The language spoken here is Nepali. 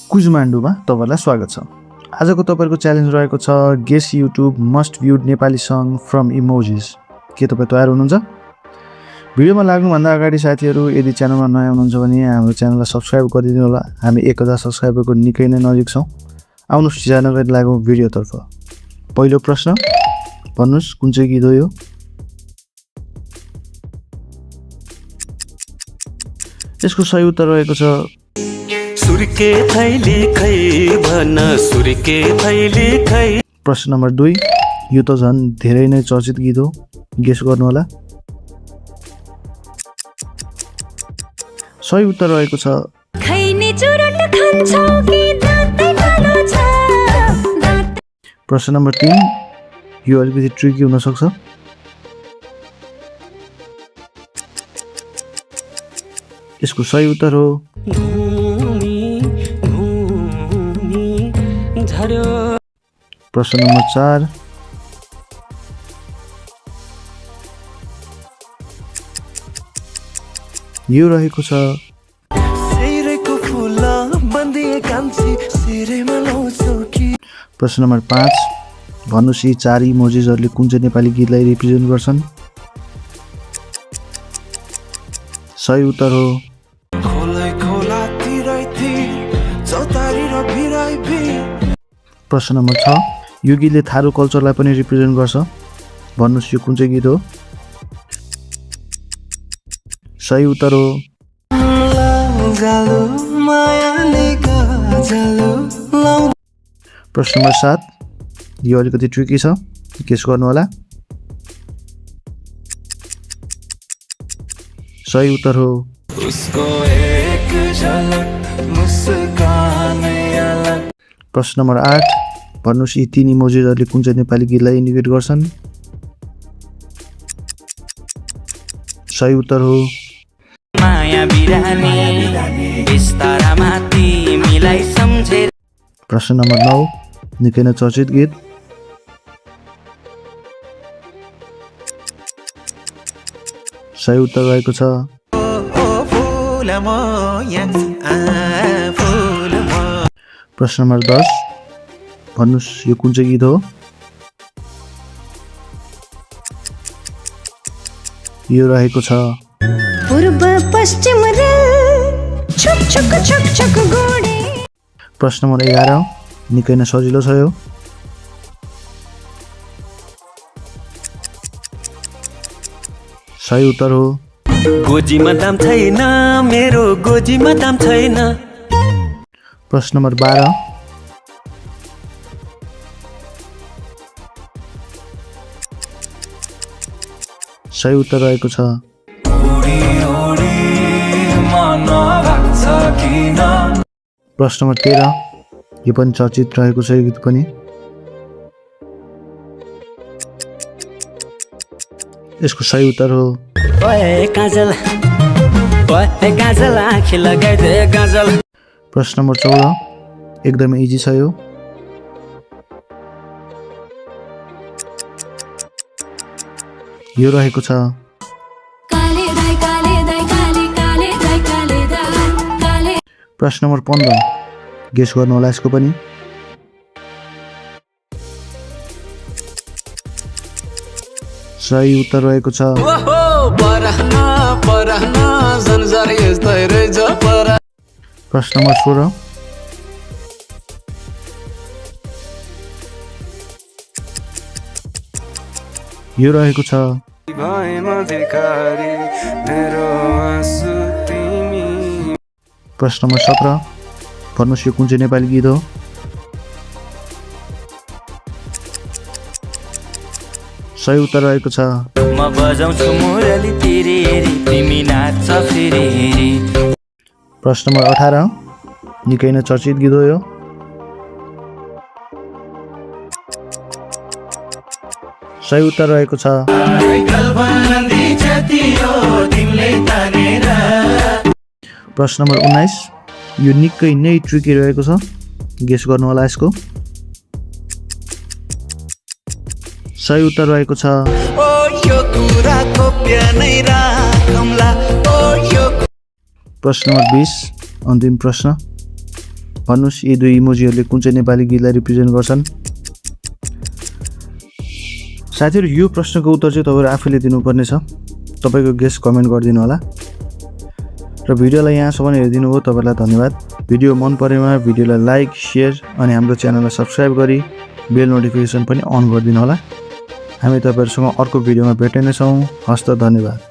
क्विजमान्डुमा तपाईहरुलाई स्वागत छ। आजको तपाईहरुको च्यालेन्ज रहेको छ guess YouTube most viewed Nepali song from emojis. के तपाई तयार हुनुहुन्छ? भिडियोमा लाग्नुभन्दा अगाडि साथीहरु यदि च्यानलमा नयाँ हुनुहुन्छ भने हाम्रो च्यानललाई सब्स्क्राइब गरिदिनु होला। हामी 1000 सब्स्क्राइबरको निकै नै नजिक छौं। आउनुहोस् जानकारी लागौं भिडियोतर्फ। पहिलो प्रश्न, भन्नुस् कुन चाहिँ गीत हो यो? यसको सही उत्तर रहेको छ सुर्के थैली खै भन सुर्के थैली खै। प्रश्न नम्बर 2, यो त झन् धेरै नै चर्चित गीत हो, गेस गर्नु होला। सही उत्तर रहेको छ खैनी चुरोट खान्छौ कि दाँतै कालो छ। प्रश्न नम्बर 3, यो अलिकति ट्रिकी हुन सक्छ। यसको सही उत्तर हो प्रश्न नम्बर 4, यो रहेको छ प्रश्न नम्बर 5, भन्नुस् यी 4 इमोजिजहरुले कुन चाहिँ नेपाली गीतलाई रिप्रेजेन्ट गर्छन्? सही उत्तर हो प्रश्न नम्बर 6, यो गीतले थारू कल्चरलाई पनि रिप्रेजेन्ट गर्छ। भन्नुस् यो कुन चाहिँ गीत हो? सही उत्तर हो प्रश्न नम्बर 7, यो अलिकति ट्रिकी छ, गेस गर्नु होला। सही उत्तर हो प्रश्न नम्बर 8, भन्नुस् यी 3 इमोजिजहरुले कुन चाहिँ नेपाली गीतलाई इन्डिकेट गर्छन्? सही उत्तर हो प्रश्न नम्बर 9, निकै नै चर्चित गीत। सही उत्तर रहेको छ प्रश्न नम्बर 10, भन्नुस् यो कुन चाहिँ गीत हो? यो रहेको छ पूर्व पश्चिम छुक छुक छुक छुक गोडे। प्रश्न नम्बर 11, निकै नै सजिलो छ यो। सही उत्तर हो गोजीमा दाम छैन मेरो गोजीमा दाम छैन। प्रश्न नम्बर 12, सही उत्तर रहेको छ प्रश्न नम्बर 13, यो पनि चर्चित रहेको छ यो गीत पनि। यसको सही उत्तर हो प्रश्न नम्बर 14, एकदमै इजी छ यो। यो रहेको छ प्रश्न नम्बर 15, गेस गर्नु होला यसको पनि। सही उत्तर रहेको छ प्रश्न नम्बर 16, यो रहेको छ प्रश्न नम्बर 17, भन्नुस् यो कुन चाहिँ नेपाली गीत हो? सही उत्तर रहेको छ म बजाउँछु मुरली तेरी हेरी तिमी नाच्छ फेरि हेरी। प्रश्न नम्बर 18, निकै नै चर्चित गीत हो यो। सही उत्तर रहेको छ प्रश्न नम्बर 19, यो निकै नै ट्रिकी रहेको छ, गेस गर्नु होला यसको। सही उत्तर रहेको छ प्रश्न नम्बर 20, अन्तिम प्रश्न, भन्नुस् यी दुई इमोजीहरूले कुन चाहिँ नेपाली गीतलाई रिप्रेजेन्ट गर्छन्। साथीहरू यो प्रश्नको उत्तर चाहिँ तपाईहरु आफैले दिनुपर्ने छ। तपाईको गेस कमेन्ट गरिदिनु होला र भिडियोलाई यहाँसम्म हेरिदिनु भयो तपाईलाई धन्यवाद। भिडियो मन परेमा भिडियोलाई लाइक शेयर अनि हाम्रो च्यानललाई सब्स्क्राइब गरी बेल नोटिफिकेसन पनि अन गरिदिनु होला। हामी तपाईहरुसँग अर्को भिडियोमा भेट्ने छौं। हस्त धन्यवाद।